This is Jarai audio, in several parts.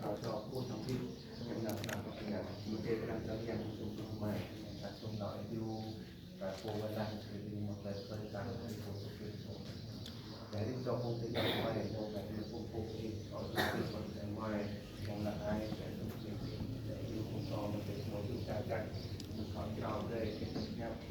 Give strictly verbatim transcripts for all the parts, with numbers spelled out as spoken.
Thâo cho ƀuh trong phim, yang nao nao kơ yang, mơ̆ng tơdang trong yang ƀuh trong phim mơ̆n, ta sum nao yu, ta pô wai lăng, kơ yang mơ̆ng tơlơi tơlơi ta, kơ yang pô tơlơi pô. Jadi trong phim tơlơi mơ̆n, trong phim pô pô pô, trong phim pô tơlơi mơ̆n, trong lăng ai, trong phim pô tơlơi pô, trong phim pô tơlơi pô, trong phim pô tơlơi pô, trong phim pô tơlơi pô,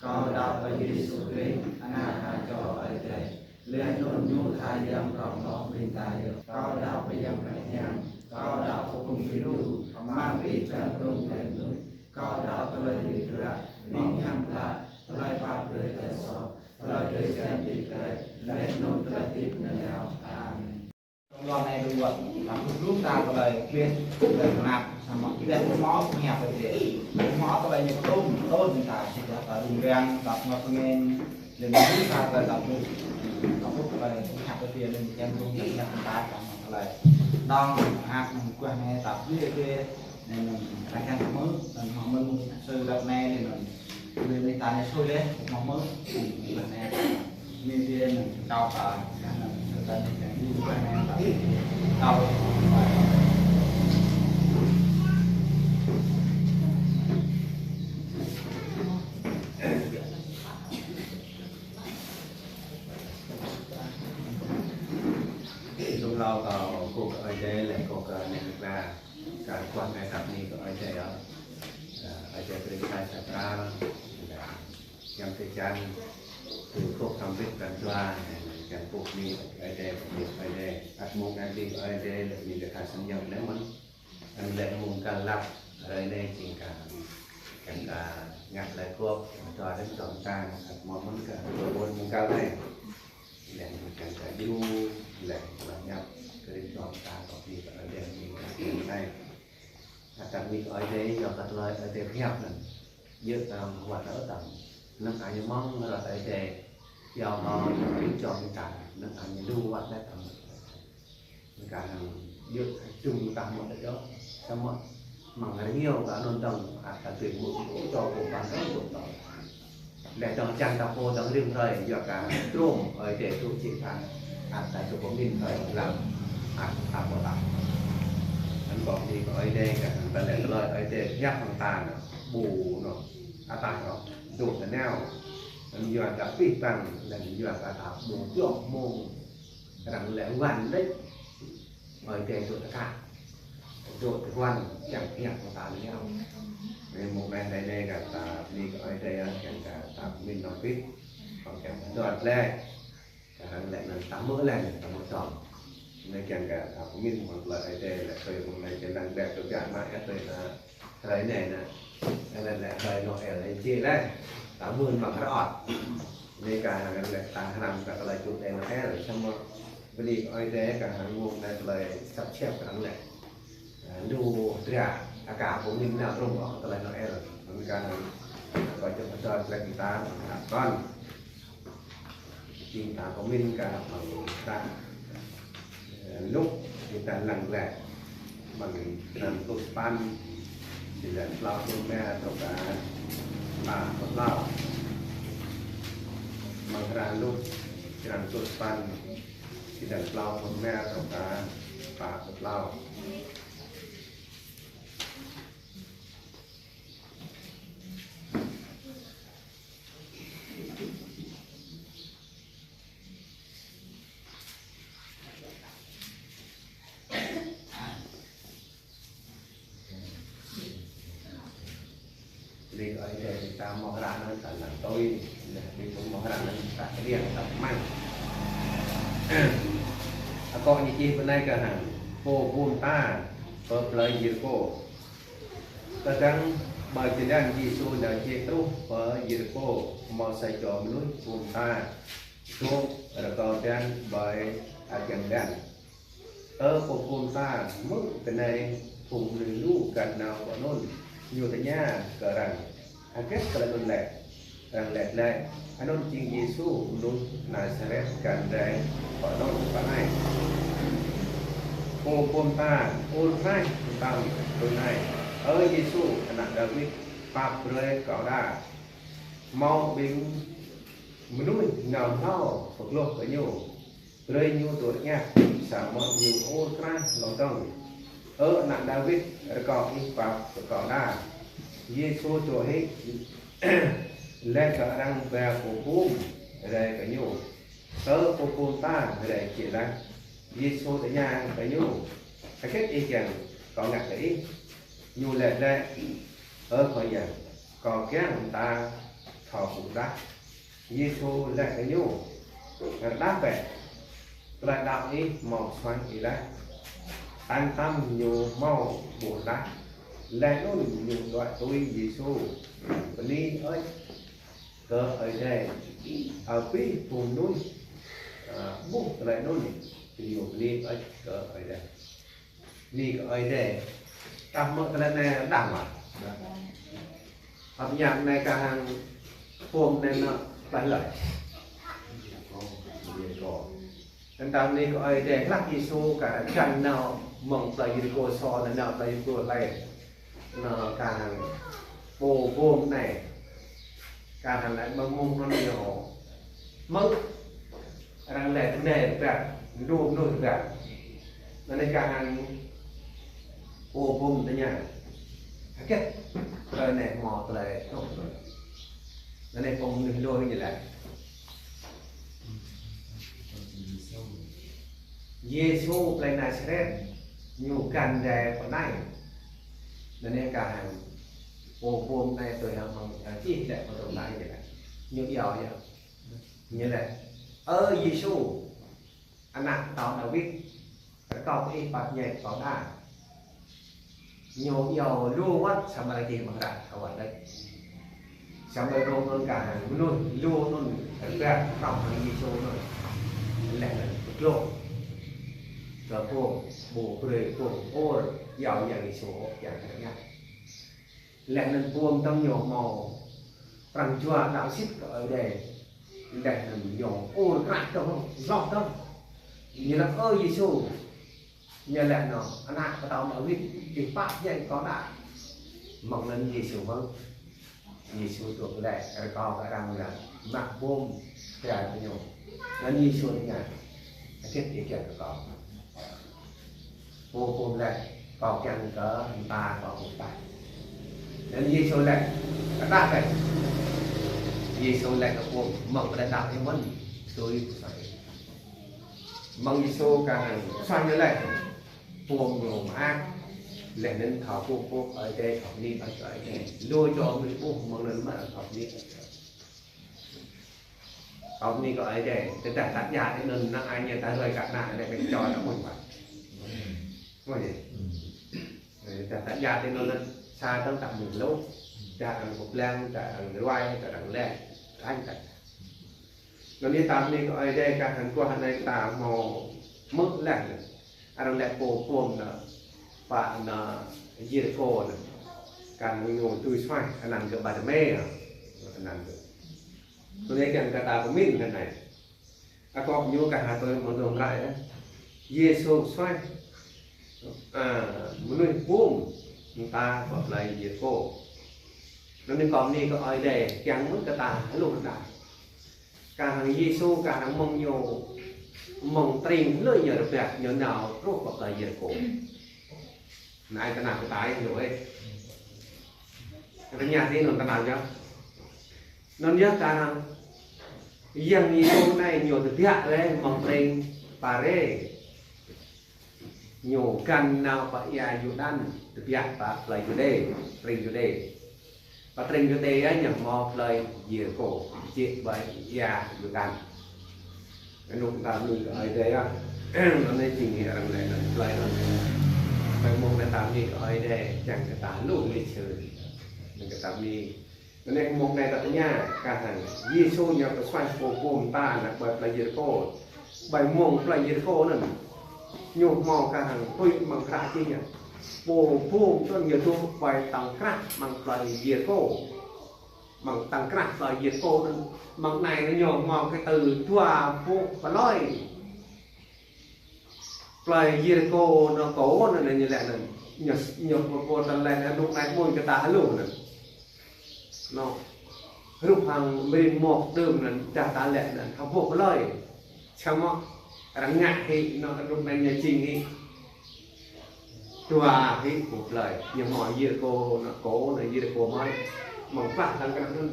Kâo đaŏ kơ Yêsu Krist, Ană Hơjăn Adai, laih anŭn Ñu tha Yang Pơrơ̆ng Hloh ƀing ta yơh. Kâo đaŏ kơ Yang Bơngăt Hiam, kâo đaŏ kơ Pô Ƀing Hiu, amăng abih bang ƀing mơnuih. Kâo đaŏ kơ tơlơi hơdip tơdruă, ƀing hiam klă, tơlơi pap brơi tơlơi soh, tơlơi tơbiă hơdip tơlơi, laih anŭn tơlơi hơdip nanao. Amen. Trong lŏn anai đuaĭ, lăm kơ blung ta tơlơi klin, tơlơi mơnap, samơ̆ tơlơi hmâo pơhiăp kơ tơlơi. Hmâo tơlơi ñu tŭm, tŭm ta, sĭt ta rŭng răng, ta ngăt ngên, laih anŭn ta tơlơi ta ƀuh. Ta ƀuh tơlơi pơhiăp kơ tơlơi, laih anŭn jăm rŭng răng pơhiăp ta, ta hmâo tơlơi. Đŏng, hăk, mơguah anai, ta ƀuh kơ, laih anŭn ta kiăng hmư̆, anŭn hmâo mơ̆n, sư rơ̆k anai, laih anŭn. Tơlơi anai ta anai sui laih, hmâo mơ̆n, mơguah anai. Anai tơlơi anŭn, kâo ta, anŭn, kâo ta anai, anŭn, mơguah anai, ta, kâo. Sum nao kơ, kơ Ơi Adai, laih kơ, kơ anai, laih kơ, kơ anai, kơ anai, kơ anai, kơ Ơi Adai, ơ. Ơ, Ơi Adai brơi tơlơi sa pral, laih Yang tơčan, tui kơ tơlơi hrăm hrơi pran jua, kiăng kơ anai, Ơi Adai, Ơi Adai, ăt mơ̆ng anai, Ơi Adai, laih anŭn kơ tha sang Yang anai mơ̆n. Anŭn lĕ mơ̆ng kơ lăp, hrơi anai jing kơ, kiăng kơ ngă tơlơi kơkuh, tơlơi rơ̆ng tơlơi ta, ăt hmâo mơ̆n kơ, kơ ƀôn mơ̆ng kơ anai. Laih anŭn kiăng kơ djru, laih anŭn pơhiăp, kơ rĭm čô ta, kơ pơhiăp kơ Ơi Adai, jing kơ anai. Ăt ta ƀuh Ơi Adai, yua kơ tơlơi Ơi Adai pơhiăp anŭn. Yua kơ wăt tơlơi tăm. Năng ai mơ̆ng rơ̆t Ơi Adai. Yua mơ̆ng rĭm čô ta, năng ai lu wăt tơlơi tăm. Mơ̆ng kơ năng yua kơ čum ta mơ̆ tơlơi yơh. Samơ̆ mơ̆ng rơngiao kơ anŭn dơ̆ng, ăt ta tui mơ̆, čô pô pơpăn dơ̆ng, dơ̆ng dơ̆ng. Laih dơ̆ng čang ta pô dơ̆ng rĭm hrơi, yua kơ trôm Ơi Adai tŭ čih ta, ăt ta čô pơmĭn hrơi lăm, ăt ta pô lăm. Anŭn kơ anai kơ Ơi Adai kơ, ta laih tơlơi Ơi Adai pơhiăp hăng ta anŭn, ƀu anŭn, ăt ta anŭn, dŏ tơnao, anŭn yua kơ abih bang, laih yua kơ ta ƀu pioh mơ̆ng, arăng laĭ wăn đĕč. Ơi Adai dŏ tơkă, dŏ tơguan, kiăng pơhiăp kơ ta lĕ yơh. Anai mơ̆ng anai anai kơ ta, anai kơ Ơi Adai, kiăng kơ ta pơmĭn nao pĭt, kiăng kơ dŏ tơlơi. Kơ arăng laĭ anŭn ta hmư̆ laih, ta hmư̆ čŏng. Anai kiăng kơ ta pơmĭn mơ̆ng tơlơi Ơi Adai, laĭ tui mơ̆ng anai kiăng lăng ƀĕ tui biă mă, ĕp tui anŭn. Hrơi anai anŭn, anŭn lĕ hrơi Noel anai jĕ laih. Ta mưn mă hrơi ăt. Anai kơ arăng laĭ ta hrăm kơ tơlơi čut đèn Noel, samơ̆ bơni kơ Ơi Adai kơ arăng mơ̆ng anai tơlơi sắp xếp kơ arăng laĭ. Ơ, lu dra, aka pơmĭn nao trôm kơ tơlơi Noel. Anŭn kơ arăng, kơ čut đèn Noel tơlơi kita, anŭn kơ Jing ta pơmĭn kơ mơ̆ng ta, ơ, Luk, kita lăng glaĭ mơ̆ng črăn pluh sapăn, črăn klâo pluh rơma truh kơ pă pluh klâo. Mơ̆ng hră Luk, črăn pluh sapăn, črăn klâo pluh rơma truh kơ pă pluh klâo. Anai kơ Ơi Adai ta hmâo hră anŭn ta lăng tui, anai ƀing hmâo hră anŭn ta kơđiăng ta pơmăng. Akŏ ñu čih pơ anai kơ hăng, pô bum ta pơ plơi Yêrikô. Tơdang ƀơi jơlan Yêsu nao jĕ truh pơ Yêrikô, hmâo sa čô mơnuih bum ta, dŏ rơkâo tian ƀơi agiăng đan. Ơ pô bum ta, hmư̆ tơlơi anai phung mơnuih lu găn nao pơ anŭn, ñu tơña kơ arăng: Hơget tơlơi anŭn lĕ? Arăng laĭ glaĭ: Anŭn jing Yêsu, mơnuih Nazaret, găn rai pơ anŭn pơ anai. Pô pô mơta ur kraih tơm tui anai: Ơ Yêsu, ană Dawid, pap brơi kâo đa. Hmâo ƀing mơnuih ngao hlâo pơgloh kơ ñu, brơi ñu dŏ rơngiă, samơ̆ ñu ur kraih hlŏng dơ̆ng: Ơ ană Dawid, rơkâo ih pap kơ kâo đa. Yêsu dŏ hĭ, laĭ kơ arăng ba pô bum rai kơ ñu. Tơ pô bum ta rai jĕ laih, Yêsu tơña kơ ñu: Hơget ih kiăng kâo ngă kơ ih? Ñu laĭ glaĭ: Ơ Khua Yang, kâo kiăng ta thâo ƀuh rơđah. Yêsu laĭ kơ ñu: Rơđah bĕ, tơlơi đaŏ ih hmâo suaih ih laih. Tơl tăm ñu hmâo ƀuh rơđah. Laih anŭn ñu đuaĭ tui Yêsu. Bơni hơơč kơ Ơi Adai. Abih ƀing mơnuih, a, ƀuh tơlơi anŭn, ñu bơni hơơč kơ Ơi Adai. Bơni kơ Ơi Adai. Tah mơ̆ tơlơi anai rơđah mơ̆? Ăp ñam anai kah hăng bum anai nao plơi hlơi? Anŭn ta bơni kơ Ơi Adai, hlak Yêsu kah arăng găn nao mơ̆ng plơi Yêrikô, sô nao plơi Yêrikô hlơi. Nao kah hăng pô bum anai. Kah hăng laĭ mơ̆ng mơ̆ng anŭn ñu hmư̆ arăng laĭ tơnai rơbat, lu mơnuih rơbat. Anŭn anai kah hăng pô bum tơña: Hơget tơlơi anai hmâo tơlơi truh? Anŭn anai pô mơnuih lu ñu laĭ: Yêsu plơi Nazaret, ñu găn rai pơ anai. Anŭn anai kah hăng pô bum anai tui hăng mơ̆ng čih laĭ pơtô anai ñu laĭ. Ñu iâu yơh. Ñu laĭ: Ơ Yêsu, ană pơtao Dawid, rơkâo kơ ih pap ñai kơ kâo đa. Ñu iâu lu wơ̆t samơ̆ arăng čih amăng hră thâo wơ̆t đôč. Samơ̆ rông anŭn kah hăng mơnuih lu anŭn rơbat hrŏm hăng Yêsu anŭn. Laih anŭn pơgloh kơ bum, ƀu brơi bum ur iâu Yang Yêsu ôh, kiăng kơ ngă. Laih anŭn bum tơ̆ng ñu hmâo pran jua đaŏ sĭt kơ Ơi Adai. Laih anŭn ñu ur kraih tơ̆ng, hloh tơ̆ng. Ñu laĭ: Ơ Yêsu, ñu laĭ nao, ană pơtao Dawid, ih pap ñai kơ kâo đa. Mơ̆ng anŭn Yêsu hmư̆. Yêsu dŏ glaĭ, rơkâo kơ arăng laĭ mă bum ba kơ ñu. Anŭn Yêsu tơña: Hơget ih kiăng kơ kâo? Pô bum laĭ: Kâo kiăng kơ mơta kâo ƀuh rơđah. Anŭn Yêsu laĭ: Rơđah bĕ. Yêsu laĭ kơ bum: Mơ̆ng pơđar đaŏ ih mơ̆n, tui pơsuaih. Mơ̆ng Yêsu kah hăng suaih ñu laih, bum ñu mơak. Laih anŭn thâo kơkuh kơ Ơi Adai, thâo bơni kơ Ơi Adai. Lu čô mơnuih ƀuh mơ̆ng anŭn mơ̆ thâo bơni kơ Ơi Adai. Thâo bơni kơ Ơi Adai, tơdah ta djă tui anŭn, năng ai ñu ta hrơi kơ ană, ană ƀing čô ta mơ̆n mơ̆. Mơ̆n yơh. Tơdah ta djă tui anŭn, sa tơ̆ng ta mơ̆n lu. Tơdah arăng pơblang, tơdah arăng ruai, tơdah arăng laĭ, arăng ta. Anŭn yơh ta bơni kơ Ơi Adai kah hăng guah anai ta hmâo hmư̆ laih. Arăng laĭ pô bum nao pơ anăp Yêrikô anŭn. Kah hăng ñu tui suaih, anăn gơ̆ Bartimê, anăn gơ̆. Tui anai kiăng kơ ta pơmĭn kơ anai. Akŏ ñu kah hăng tui mơ̆ng dŏ hră yơh. Yêsu suaih, a, mơnuih bum mơta pơ plơi Yêrikô. Anŭn anai kâo bơni kơ Ơi Adai, kiăng mơ̆n kơ ta hluh rơđah. Kah hăng Yêsu, kah hăng mơ̆ng ñu, mơ̆ng tring hlơi ñu rơbat, ñu nao truh pơ plơi Yêrikô. Anai tơnap kơ ta yơh, lu ơi. Tơña tui anŭn tơnap yơh. Anŭn yơh kah hăng Yang Yêsu anai ñu tơbiă laih mơ̆ng tring Pharê. Ñu găn nao pơ ia Yôrdan, tơbiă pơ plơi Yuđê, tring Yuđê. Pơ tring Yuđê yơh ñu hmâo plơi Yêrikô, jĕ ƀơi ia Yôrdan. Anŭn ta bơni kơ Ơi Adai yơh. Anŭn anai jing arăng laĭ anŭn plơi anŭn. Ƀơi mông anai ta bơni kơ Ơi Adai, kiăng kơ ta hluh lịch sử. Anŭn kơ ta bơni. Anŭn anai mông anai ta tơña, kah hăng Yêsu ñu pơsuaih pô bum mơta nao pơ plơi Yêrikô. Ƀơi mông plơi Yêrikô anŭn, ñu hmâo kah hăng tui amăng hră čih ñu. Pô bum anŭn ñu dŏ ƀơi tŏng krah amăng plơi Yêrikô. Mơ̆ng tăng krah plơi Yêrikô anŭn, mơ̆ng anai anŭn ñu hmâo kơ tơlơi dua boh plơi. Plơi Yêrikô anŭn kô anŭn ñu laĭ anŭn. Ñu, ñu pô, pô ta laĭ anŭn, anŭn anai mơ̆n kơ ta hluh anŭn. Anŭn. Hrup hăng mơrin mơ̆k đưm anŭn, dah ta laĭ anŭn, hơbôh plơi. Samơ̆ arăng ngă hĭ, anŭn anŭn anai ñu jing hĭ. Dua hĭ boh plơi, ñu hmâo Yêrikô, anŭn kô, anŭn Yêrikô mơ̆n. Mơ̆ng plah tăng krah anŭn,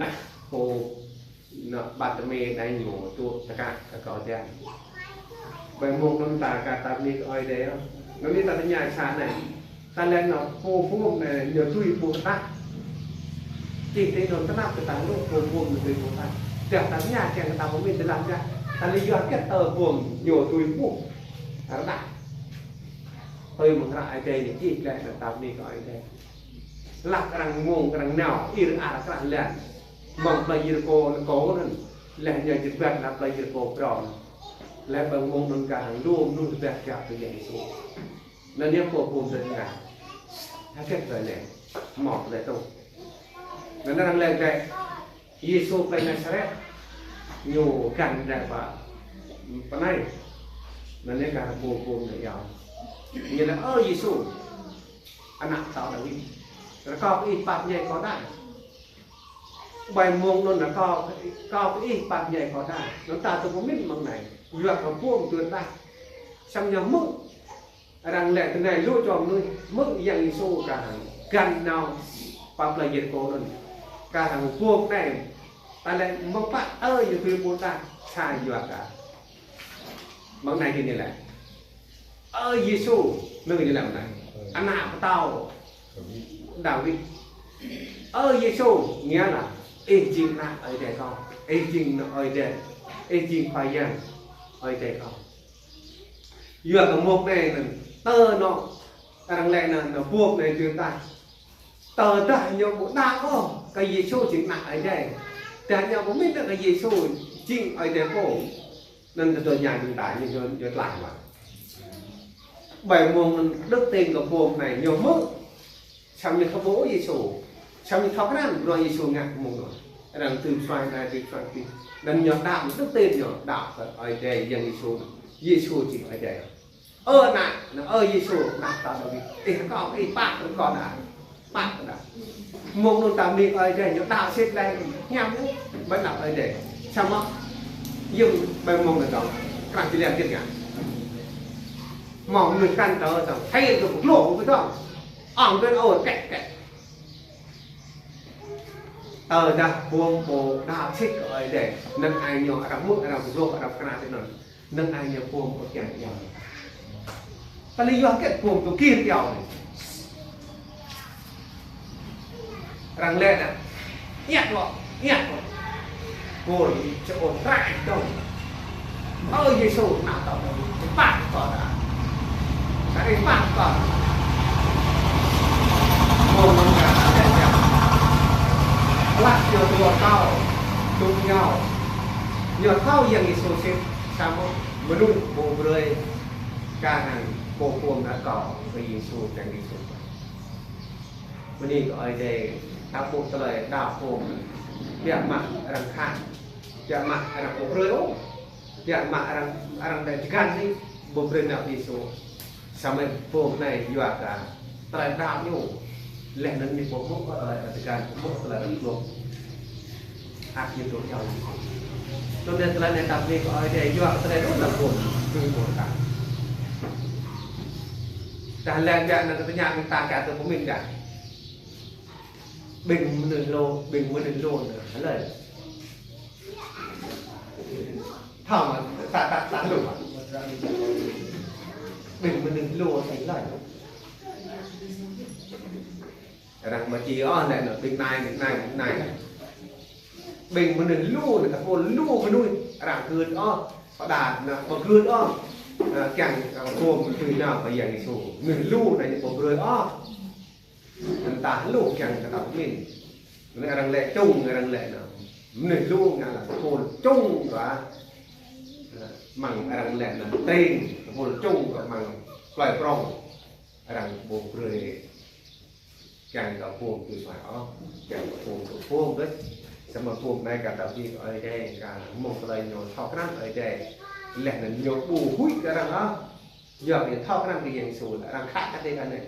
kô, anŭn Bartimê anai ñu tŭ tơkă kơ kâo jang. Ƀơi mông anŭn ta ka ta bơni kơ Ơi Adai. Anŭn anai ta tơña sa anai. Ta laĭ anŭn pô bum anai ñu tui ƀuh tah. Čih tui anŭn tơnap kơ ta lu pô bum ñu tui ƀuh tah. Dah ta tơña kiăng kơ ta pơmĭn tơlơi dah. Ta laĭ yua hơget tơ bum ñu tui ƀuh rơđah. Tui mơ̆ng hră Ơi Adai ñu čih laih anŭn ta bơni kơ Ơi Adai. Hlak arăng mông arăng nao, ir ar krah lan. Mơ̆ng plơi Yêrikô anŭn kô anŭn. Laih ñu jơbat hlak plơi Yêrikô phrâo. Laih ƀơi mông anŭn kah hăng lu mơnuih tơbiă kiăo tui Yang Yêsu. Anŭn yơh pô bum tơña. Hơget tơlơi anai? Hmâo tơlơi tŭ. Anŭn arăng laĭ kơ Yêsu plơi Nasaret, ñu găn rai pơ anai. Anŭn yơh kah pô bum tơña. Ñu laĭ: Ơ Yêsu, ană pơtao Dawid, rơkâo kơ ih pap ñai kâo đa. Ƀơi mông anŭn rơkâo, rơkâo kơ ih pap ñai kâo đa. Anŭn ta tŭ pơmĭn mơ̆ng anai. Yua kơ bum tui rơđah. Samơ̆ ñu hmư̆. Arăng laĭ tui anai lu čô mơnuih hmư̆ Yang Yêsu kah hăng găn nao pơ plơi Yêrikô anŭn. Kah hăng bum anai. Ta laĭ mơ̆ng pă ơi ñu tui ƀuh tah sa yua kơ. Mơ̆ng anai kơ ñu laĭ: Ơ Yêsu, anŭn ñu laĭ mơ̆ng anai. Ană pơtao Dawid. Ơ Yêsu, nghĩa là ih jing ană Ơi Adai kâo. Ih jing ană Ơi Adai. Ih jing Khua Yang Ơi Adai kâo. Yua kơ mông anai anŭn, tơ anŭn, arăng laĭ anŭn, anŭn bum anai tui tah. Tơdah ñu ƀu đaŏ ôh kơ Yêsu jing ană Ơi Adai. Tơdah ñu ƀu pơmĭn kơ Yêsu jing Ơi Adai pô. Anŭn tơdơi ñu jing ta ñu, ñu, ñu tlaih mă. Ƀơi mông anŭn đức tin kơ bum anai ñu hmư̆. Samơ̆ ñu thâo ƀuh Yêsu. Samơ̆ ñu thâo krăn bruă Yêsu ngă mơ̆ng anŭn. Arăng tŭ suaih anai tŭ suaih adih. Anŭn ñu đaŏ, đức tin ñu đaŏ kơ Ơi Adai Yang Yêsu. Yêsu jing Ơi Adai. Ơ ană, anŭn ơ Yêsu, ană pơtao Dawid. Ih rơkâo, ih pap kơ kâo đa. Pap kơ đa. Mông anŭn ta bơni Ơi Adai, ñu đaŏ sĭt laih, hiam laih, ƀơi anăp Ơi Adai. Samơ̆, yơ̆ng ƀơi mông anŭn dŏng, krăn či lĕ kiăng ngă. Mơ̆ng mơnuih krăn tơ dŏng, thâo tŭ pơglô pơdŏng. Ŏng kơ ôr kĕ kĕ. Tơdah bum ƀu đaŏ sĭt kơ Ơi Adai, năng ai ñu arăng hmư̆, arăng pơglô, arăng pơkra tui anŭn. Năng ai ñu bum ƀu kiăng iâu. Ta laĭ yua hơget bum ƀu kiăng iâu anai. Arăng laĭ anŭn. Iăt lŏ, iăt lŏ. Pôl čơôn rai dŏng. Ơ Yêsu, ană pơtao Dawid, pap kơ kâo đa. Kâo rai pap kơ kâo. Mơ̆ng mơ̆ng kơ kâo đa. Hlak ñu tŭ kâo, tŭ ñu. Ñu thâo Yang Yêsu sĭt, samơ̆ mơnuih ƀu brơi kah hăng pô bum anŭn kâo kơ Yêsu, Yang Yêsu. Bơni kơ Ơi Adai, ta ƀuh tơlơi đaŏ bum. Biă mă arăng khăp. Biă mă arăng ƀu brơi ôh. Biă mă arăng, arăng đa čơgăn hĭ, ƀu brơi nao Yêsu. Samơ̆ bum anai yua kơ tơlơi đaŏ ñu. Laih anŭn ñu ƀu hmư̆ kơ tơlơi arăng čơgăn, ƀu hmư̆ tơlơi arăng glông. Ăt ñu tŭ iâu. Anŭn anai tơlơi anai ta bơni kơ Ơi Adai yua kơ tơlơi anŭn lăm bum, tui ƀuh ta. Dah lĕ biă anŭn kơ tơña kơ ta kơ tŭ pơmĭn dah. Ƀing mơnuih lu, ƀing mơnuih lu anŭn, hlơi. Thâo mơ̆, ta, ta, ta lu mơ̆. Ƀing mơnuih lu anŭn hlơi. Arăng mă či ôh lĕ anŭn, ƀing anai, ƀing anai, ƀing anai. Ƀing mơnuih lu anŭn, ta pô lu mơnuih, arăng gưt ôh, pơđar anŭn, pơgưt ôh. Anŭn kiăng, anŭn bum tui nao kơ Yang Yêsu. Mơnuih lu anŭn ñu ƀu brơi ôh. Anŭn ta lu kiăng kơ ta pơmĭn. Anŭn arăng laĭ čung, arăng laĭ anŭn. Mơnuih lu ngă lĕ pôl čung kơ, mơ̆ng arăng laĭ anŭn tring, pôl čung kơ mơ̆ng plơi prŏng. Arăng ƀu brơi kiăng kơ bum tui suaih ôh, kiăng kơ bum tui bum đôč. Samơ̆ pô anai kơ ta ƀuh Ơi Adai, kơ mơ̆ng tơlơi ñu thâo krăn Ơi Adai. Laih anŭn ñu ƀu huĭ kơ arăng ôh. Yua kơ ñu thâo krăn kơ Yang Yêsu, arăng khă kơ tơlơi anai.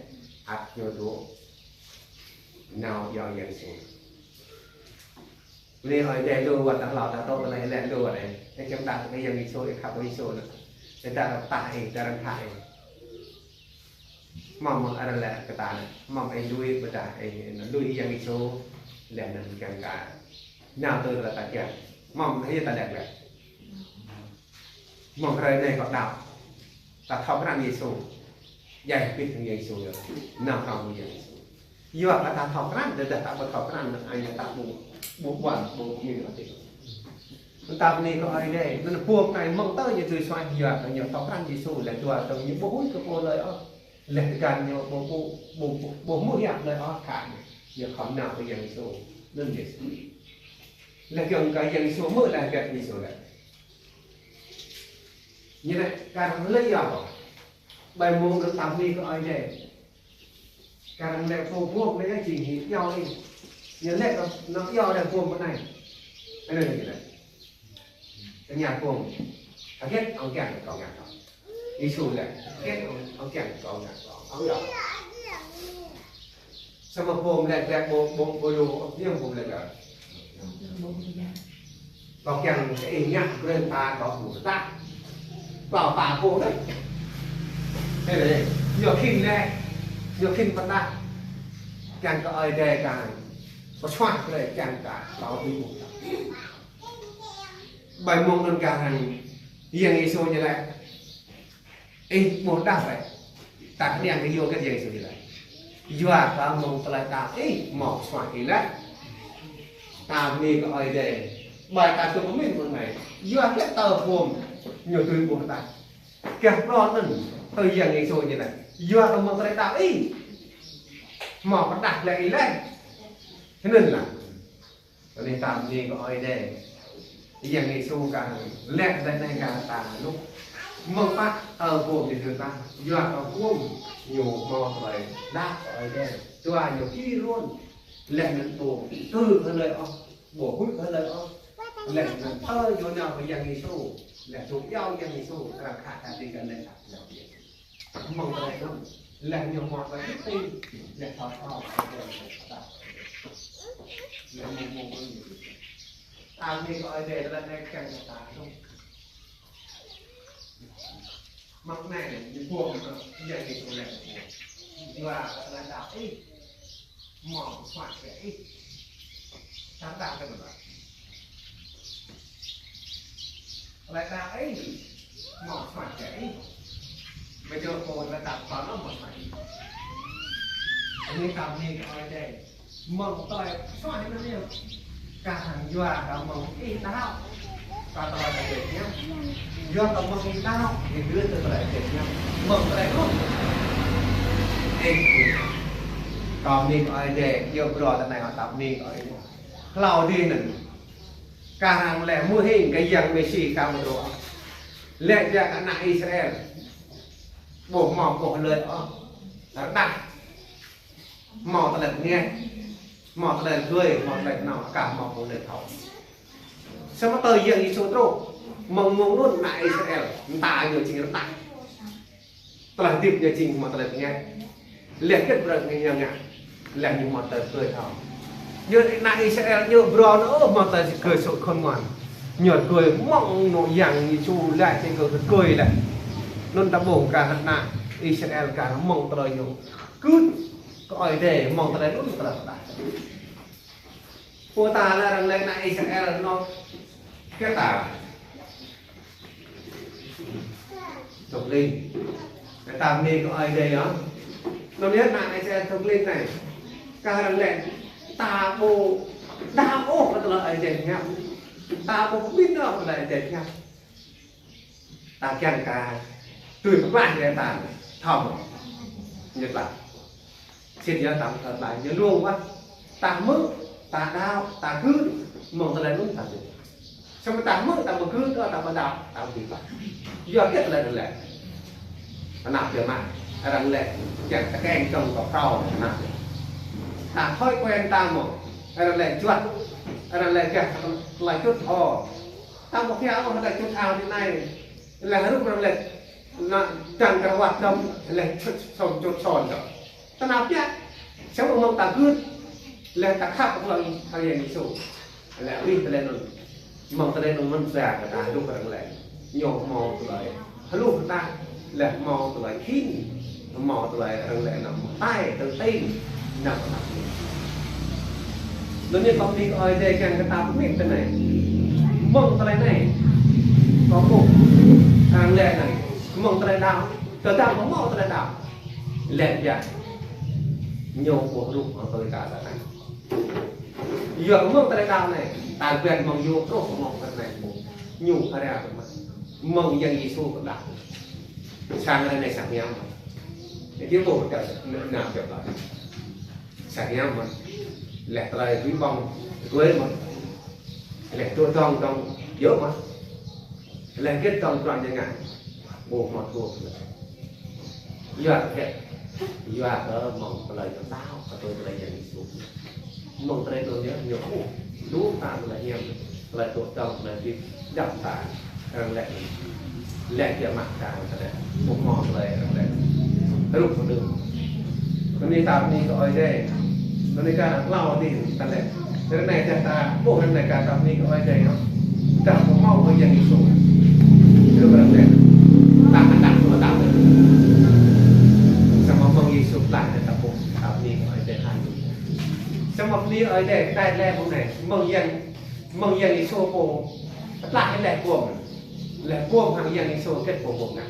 Ăt ñu dŏ nao yua Yang Yêsu. Anai Ơi Adai lu wơ̆t, ta hlâo ta tŏ tơlơi lĕ lu wơ̆t anai. Anai čang ta kơ Yang Yêsu, ih khăp kơ Yêsu anŭn. Ih ta pơtă ih, ta arăng khă ih. Mơ̆ng mơ̆ng arăng lĕ kơ ta anai, mơ̆ng ih lui ƀôdah ih lui Yang Yêsu, laih anŭn kiăng kơ nao tui tơlơi ta kiăng. Mơ̆ng ih ta lĕ lĕ. Mơ̆ng hrơi anai kâo đaŏ. Ta thâo krăn Yêsu. Djai hơbĭt hăng Yang Yêsu yơh. Nao hrŏm hăng Yang Yêsu. Yua kơ ta thâo krăn, tơdah ta ƀu thâo krăn, anŭn ai ta ƀu, ƀu ƀuăn, ƀu mĭn ôh tih. Anŭn ta bơni kơ Ơi Adai, anŭn pô anai mơ̆ng tơ ñu tui suaih yua kơ ñu thâo krăn Yêsu, laih dua tơ̆ng ñu ƀu huĭ kơ pô hlơi ôh. Laih tơgăn ñu ƀu, ƀu, ƀu, ƀu, ƀu hmư̆ hiăp hlơi ôh, khă ñu khŏm nao kơ Yang Yêsu, anŭn Yêsu. Laih kiăng kơ Yang Yêsu hmư̆ laih hơget Yêsu laĭ. Ñu laĭ, kar lĕ yua kơ. Ƀơi mông anŭn ta bơni kơ Ơi Adai. Kar lĕ pô pô anai jing hĭ yua ih. Ñu lĕ kơ anŭn yua lĕ pô anai. Anŭn ñu laĭ. Tơña pô. Hơget ŏng kiăng kơ kâo ngă kâo. Yêsu laĭ. Hơget ŏng, ŏng kiăng kơ kâo ngă kâo. Ŏng yua. Samơ̆ pô laĭ laĭ ƀu, ƀu, ƀu lu, ñu pô laĭ laĭ. Kâo kiăng kơ ih ngă brơi ta kâo ƀu tah. Kâo ta pô đôč. Ê, ê, ñu khĭn laĭ, ñu khĭn pơdah. Kiăng kơ Ơi Adai kơ hăng. Pơsuaih brơi kiăng kơ kâo ƀu tah. Ƀơi mông anŭn kơ hăng Yang Yêsu ñu laĭ. Ih ƀuh đah wơ̆t. Ta kơnang kơ yua kơ Yang Yêsu ñu laĭ. Yua kơ mơ̆ng tơlơi đaŏ ih hmâo pơsuaih ih laih. Ta bơni kơ Ơi Adai. Ƀơi ta tŭ pơmĭn mơ̆ng anai. Yua kơ tơ pô ñu tui ƀuh ta. Kah pơlon anŭn tui Yang Yêsu ñu laĭ. Yua kơ mơ̆ng tơlơi đaŏ ih hmâo pơdah glaĭ ih laih. Anŭn lah. Anai ta bơni kơ Ơi Adai. Yang Yêsu kah laĭ tơlơi anai kơ ta lŭk. Mơ̆ng pă tơ pô ñu tui ta. Yua kơ pô ñu hmâo tơlơi đaŏ kơ Ơi Adai. Yua ñu ki run. Laih anŭn ƀu kơ hlơi ôh. Ƀu huĭ kơ hlơi ôh. Laih anŭn tơ ñu nao kơ Yang Yêsu. Laih dŏ iâu Yang Yêsu. Arăng khă ta tui kơ anai ta. Mơ̆ng tơlơi anŭn, laih ñu hmâo tơlơi hơdip, laih thâo thâo, laih mơ̆ng mơ̆ng anŭn. Ta bơni kơ Ơi Adai, tơlơi anai kiăng kơ ta anŭn. Mơ̆ng anai, ñu buông kơ, ñu tơlơi anai. Yua tơlơi đaŏ ih. Hmâo pơsuaih kơ ih. Tơdah kơ tơdah. Tơlơi đaŏ ih. Hmâo pơsuaih kơ ih. Ƀu djơ̆ pô tơlơi đaŏ kơ anŭn hmâo pơsuaih ih. Anai ta bơni kơ Ơi Adai. Mơ̆ng tơlơi pơsuaih anŭn yơh. Kah hăng yua kơ mơ̆ng ih đaŏ. Kơ tơlơi ta djơ̆ ñăm. Yua kơ mơ̆ng ih đaŏ, ih dưi tơlơi ta djơ̆ ñăm. Mơ̆ng tơlơi anŭn. Ih, ta bơni kơ Ơi Adai, yua bruă tơlơi anai ta bơni kơ Ơi Adai. Hlâo dih anŭn. Kah hăng lĕ mơhing kơ Yang Mêsi kơ mơdrô. Lĕ biă kơ ană Israel. Ƀu hmâo ƀuh hlơi ôh. Rơđah. Hmâo tơlơi pơngiăt, hmâo tơlơi rơgơi, hmâo tơlơi nao, kah hmâo pô lĕ thâo. Samơ̆ tơ Yang Yêsu truh, mơ̆ng mông anŭn ană Israel, mơta ñu jing rơđah. Tơlơi hơdip ñu jing hmâo tơlơi pơngiăt. Laih hơget brơi ñu ngă, laih ñu hmâo tơlơi rơgơi thâo. Ñu ană Israel ñu brơi ñu hmâo tơlơi rơgơi sô khôn ngoan. Ñu rơgơi mơ̆ng anŭn Yang Yêsu laĭ tơlơi rơgơi laih. Anŭn ta ƀuh kah ană Israel kah mơ̆ng tơlơi ñu gưt. Kơ Ơi Adai mơ̆ng tơlơi anŭn tơlơi pơdah. Pô ta lĕ arăng lĕ ană Israel anŭn kơ ta. Tŏk lin. Kơ ta bơni kơ Ơi Adai yơh. Anŭn yơh ană Israel tŏk lin anai. Kah arăng lĕ ta ƀu đaŏ ôh kơ tơlơi Ơi Adai pơhiăp. Ta ƀu pơmĭn ôh kơ tơlơi Ơi Adai pơhiăp. Ta kiăng kơ tui pơklaih lĕ ta thâo. Ñu pơklaih. Sĭt yơh ta pơklaih ñu lu wơ̆t. Ta hmư̆, ta đaŏ, ta gưt, mơ̆ng tơlơi anŭn ta gưt. Samơ̆ ta hmư̆, ta ƀu gưt, ta ƀu đaŏ, ta ƀu pơklaih. Yua hơget tơlơi anŭn lĕ. Ană biă mă, arăng lĕ, kiăng tơkeng čŏng kơ phrâo, ană biă. Ta thói quen ta mơ̆, arăng lĕ juăt. Arăng laĭ gah tơlơi čŭt ao. Tơdah ƀu kiăng ôh tơlơi čŭt ao tui anai. Laih hrup arăng laĭ ană dăng kơwat dŏm laih čŭt sŏn čŭt sŏn dŏ. Tơnap biă. Samơ̆ mơ̆ng ta gưt. Laih ta khăp kơ tơlơi Khua Yang Yêsu. Laih abih tơlơi anŭn. Mơ̆ng tơlơi anŭn mơ̆n sa kơ ta hrup arăng laĭ. Ñu hmâo tơlơi hluh ta, laih hmâo tơlơi khĭn, hmâo tơlơi arăng laĭ anăm hơtai tơl tĭng, anăm hơtai. Anŭn yơh kâo bơni kơ Ơi Adai kiăng kơ ta pơmĭn tui anai. Mơ̆ng tơlơi anai, kâo ƀuh arăng laĭ anai, mơ̆ng tơlơi đaŏ, tơdah ƀu hmâo tơlơi đaŏ, laĭ biă. Ñu ƀu hluh hăng tơlơi ta anai. Yua mơ̆ng tơlơi đaŏ anai, ta rơbat mơ̆ng yua truh mơ̆ng tơlơi anai ƀu. Ñu phara tơmă. Mơ̆ng Yang Yêsu pơdah. Sang anai sang hiam. Ñu ƀu pơdah na pơdah. Sang hiam mơ̆n. Laih tơlơi ƀing ƀơ̆ng tơguai mơ̆n. Laih tơdŏng dŏng yơh mơ̆n. Laih gĕt dŏng pran jơngai. Ƀu hmâo tŭ. Yua kơ, yua kơ mơ̆ng tơlơi ñu đaŏ, kơ tui tơlơi Yang Yêsu. Mơ̆ng tơlơi anŭn yơh, ñu ƀuh, lu ta tơlơi hiam, tơlơi tŭ tŏng, tơlơi hơdip, djŏp ta, arăng laĭ, laĭ biă mă ta, tơlơi, ƀu hmâo tơlơi, arăng laĭ, hrup hơdôm. Anai ta bơni kơ Ơi Adai, anai kar hlâo adih, ta laĭ. Ră anai dah ta ƀuh ră anai kar ta bơni kơ Ơi Adai yơh. Dah ƀu hmâo kơ Yang Yêsu. Yua kơ ră anai. Ta kơ ta ƀuh ta ƀuh. Samơ̆ mơ̆ng Yêsu pơdah ta ƀuh. Ta bơni kơ Ơi Adai. Samơ̆ bơni Ơi Adai, ta laĭ mơ̆ng anai. Mơ̆ng Yang, mơ̆ng Yang Yêsu pô. Pơdah laih pô. Laih pô hăng Yang Yêsu hơget pô pô ngă.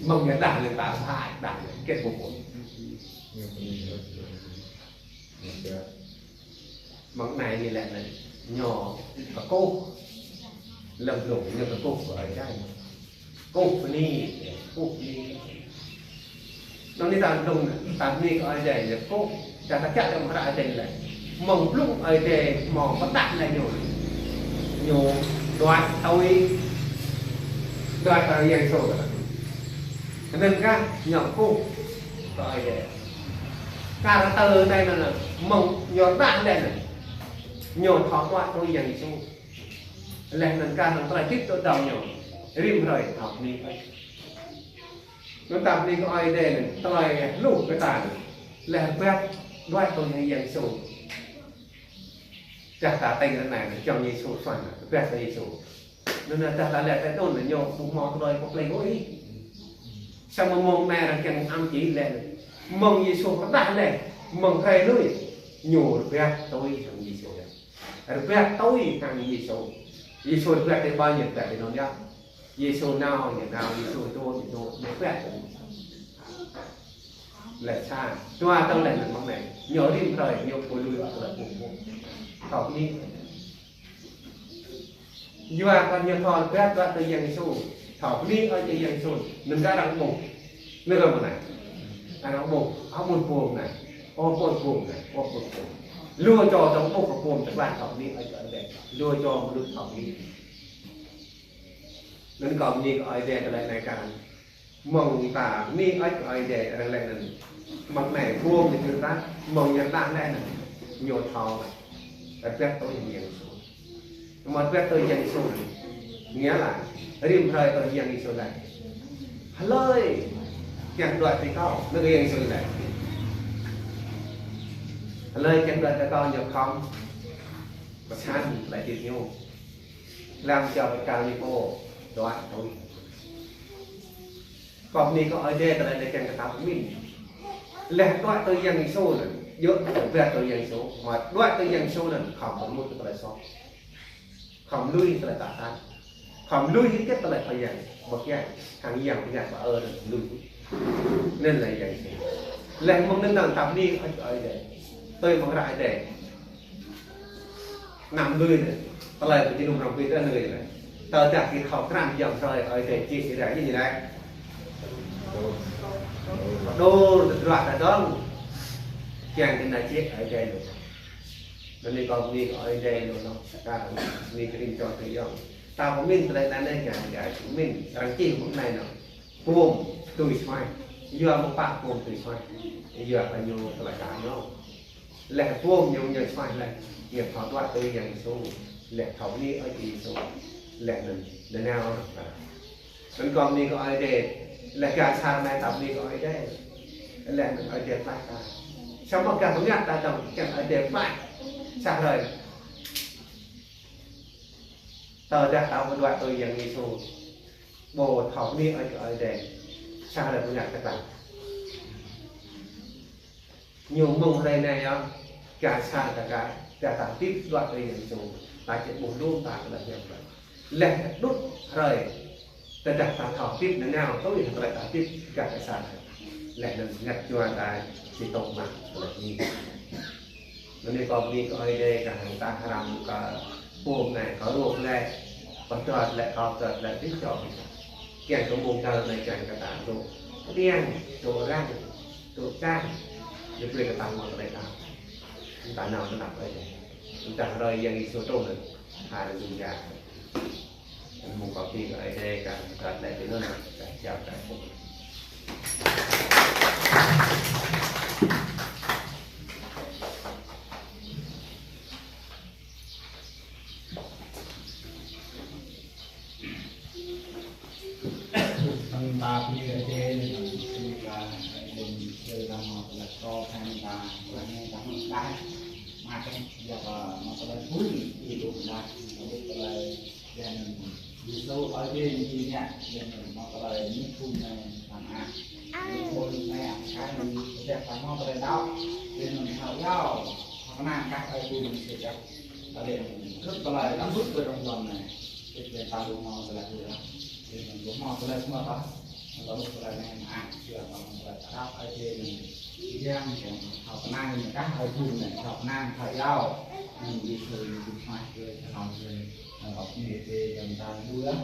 Mơ̆ng Yang đah laih ta pơhaih đah laih hơget pô pô. Mơ̆ng anai ñu laĭ anai, ñu kơkuh. Lơ̆m blung ñu kơkuh kơ Ơi Adai. Kơkuh bơni, kơkuh bơni. Anŭn anai ta blung, ta bơni kơ Ơi Adai, ñu kơkuh. Čang ta kiăng lơ̆m hră Ơi Adai laĭ. Mơ̆ng blung Ơi Adai hmâo pơdah laih ñu. Ñu đuaĭ tui, đuaĭ tui Yang Yêsu. Anŭn kah ñu kơkuh kơ Ơi Adai. Kar tơlơi anai anŭn, mơ̆ng ñu đah laih anŭn. Ñu thâo đuaĭ tui Yang Yêsu. Laih anŭn kar hăng tơlơi hơdip tơdŏng ñu. Rĭm hrơi thâo bơni. Anŭn ta bơni kơ Ơi Adai anŭn, tơlơi hluh kơ ta anŭn. Laih rơbat đuaĭ tui Yang Yêsu. Dah ta tĭng ră anai anŭn, čang Yêsu suaih anŭn, rơbat tui Yêsu. Anŭn dah ta laĭ tui anŭn ñu ƀu hmâo tơlơi pơplih ôh ih. Samơ̆ mơ̆ng anai arăng kiăng ăm čih laih anŭn. Mơ̆ng Yêsu pơdah laih, mơ̆ng hrơi lui. Ñu rơbat tui hăng Yêsu yơh. Rơbat tui hăng Yêsu. Yêsu rơbat tui ƀơi ñu rơbat tui anŭn yơh. Yêsu nao, ñu nao, Yêsu dŏ, ñu dŏ, ñu rơbat tui. Laih sa, dua tơl laih anŭn mơ̆ng anai. Ñu rĭm hrơi, ñu ƀu lui ôh tơlơi ƀu ƀu. Thâo bơni. Yua kơ ñu thâo rơbat, rơbat tui Yang Yêsu. Thâo bơni ơi tui Yang Yêsu. Anŭn kar arăng ƀuh. Anŭn kar mơ̆ng anai. Arăng ƀuh. Ơ ƀuh ƀuh anai. Ơ ƀuh ƀuh anai. Ơ ƀuh ƀuh. Lu čô dŏng ƀuh kơ ƀuh tơlơi thâo bơni ơi tui Ơi Adai. Lu čô mơnuih thâo bơni. Anŭn kâo bơni kơ Ơi Adai tơlơi anai kar. Mơ̆ng ta bơni ơi kơ Ơi Adai arăng laĭ anŭn. Mơ̆ng anai ƀuh ñu kơ ta, mơ̆ng ñu đah laih anŭn. Ñu thâo. Rơbat tui Yang Yêsu. Mă rơbat tui Yang Yêsu anŭn. Nghĩa là rĭm hrơi tui Yang Yêsu laĭ. Hlơi kiăng đuaĭ tui kâo, anŭn Yang Yêsu laĭ. Hlơi kiăng đuaĭ tui kâo ñu khŏm pơsăn tơlơi hơdip ñu. Lăng čô pơkal ñu pô đuaĭ tui. Kâo bơni kơ Ơi Adai tơlơi anai kiăng kơ ta pơmĭn. Laih đuaĭ tui Yang Yêsu anŭn, yua rơbat tui Yang Yêsu, mă đuaĭ tui Yang Yêsu anŭn, khŏm pơmŭt kơ tơlơi soh. Khŏm lui tơlơi tơnap tap. Khŏm lui hơget tơlơi pơyang, pơyang, hăng yang pơyang pơ-ơ anŭn lui. Anŭn laĭ Yang Yêsu. Laih mơ̆ng anŭn ta bơni kơ Ơi Adai. Tui mơ̆ng hră Ơi Adai. Anăm lui anai. Tơlơi pơjơnum arăng pơđar anai lui anai. Tơdah kơ thâo krăn yom hrơi Ơi Adai čih sĭt rai ñu anai. Đôl tơdruă ta dŏng. Kiăng kơ anai čih Ơi Adai lu. Anai kâo bơni kơ Ơi Adai lu anŭn. Kâo bơni kơ rĭm čô tơyŏng. Ta pơmĭn tơlơi anai ngă ngă pơmĭn. Arăng čih mơ̆ng anai anŭn. Pôm tui suaih. Yua mơ̆ pă pôm tui suaih. Yua kơ ñu tơlơi kar ñu. Laih bom ñu ñu suaih laih, ñu thâo đuaĭ tui Yang Yêsu, laih thâo bơni Ơi Adai Yêsu, laih anŭn nanao. Anŭn kâo bơni kơ Ơi Adai, laih gah čar anai ta bơni kơ Ơi Adai, laih anŭn Ơi Adai pơklaih ta. Samơ̆ gah bơngăt ta dŏng kiăng Ơi Adai pơklaih sa hrơi. Tơdah ta ƀu đuaĭ tui Yang Yêsu, ƀu thâo bơni Ơi Adai, sa hrơi bơngăt ta pơklaih. Ñu mơ̆ng hrơi anai yơh, gah čar ta gah, gah ta hơdip đuaĭ tui Yang Yêsu, ta či ƀuh lŏm ta tơlơi hiam klă. Laih đŭt hrơi, tơdah ta thâo hơdip nanao, tui hrơi ta hơdip gah čar. Laih anŭn bơngăt jua ta či tŏng mă tơlơi bơni. Anai kâo bơni kơ Ơi Adai kah hăng ta hrăm kơ bom anai, kơ rŏk lĕ, pơtrut lĕ, kâo pơtrut lĕ, dih čŏ. Kiăng kơ mông đăo anai kiăng kơ ta dŏ kiăng, dŏ răng, dŏ čang, ñu brơi kơ ta mơ̆ng tơlơi đăo. Ta nao tơnap Ơi Adai. Ta hrơi Yang Yêsu trŭn anŭn. Haleluya. Mông kâo bơni kơ Ơi Adai kah pơtrut lĕ tui anŭn, kah jao kah pŭk. Ƀing ta bơni Ơi Adai, bơni kơ Ơi Adai, bơni kơ ta mơ̆ tơlơi pơtô kơ ta, kơ anai ta mơ̆ đah, mă kơ, yua kơ mơ̆ tơlơi bơni, ih dŏ đah, mơ̆ tơlơi, Yang Yêsu Ơi Adai ñu ngă, Yang mơ̆ tơlơi ñu phun anai, ta mă. Ñu phun anai, ăt kơ anai, tơdah ta mơ̆ tơlơi đăo, Yang thâo iâu, thâo kơnang kah Ơi Adai ñu sĭt kah. Tơlơi anŭn, rơ̆t tơlơi lăm rơ̆t tơlơi rŏng rŏng anai. Tơlơi ta ƀu hmâo tơlơi ƀu ră. Tơlơi anŭn ƀu hmâo tơlơi hmâo tah. Anŭn ƀu hmâo tơlơi anai mơak, yua kơ anŭn tơlơi ta đăo Ơi Adai anŭn. Yang, yang thâo kơnang anŭn kah Ơi Adai anŭn, thâo kơnang, thâo iâu. Anŭn Yêsu anŭn ƀu hmâo tơlơi thâo tơlơi. Anŭn ƀu hmâo tơlơi yang ta ƀu ră.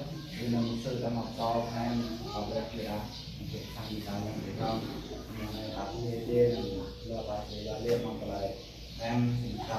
Anŭn mơ̆ sư ta mă tơlơi anŭn, ƀu ră kơ ră. Anŭn kơ sang ta yang Ơi Adai. Anŭn ta ƀu hmâo tơlơi anŭn, lơ ta či lơ lĕ mơ̆ng tơlơi. Em, ta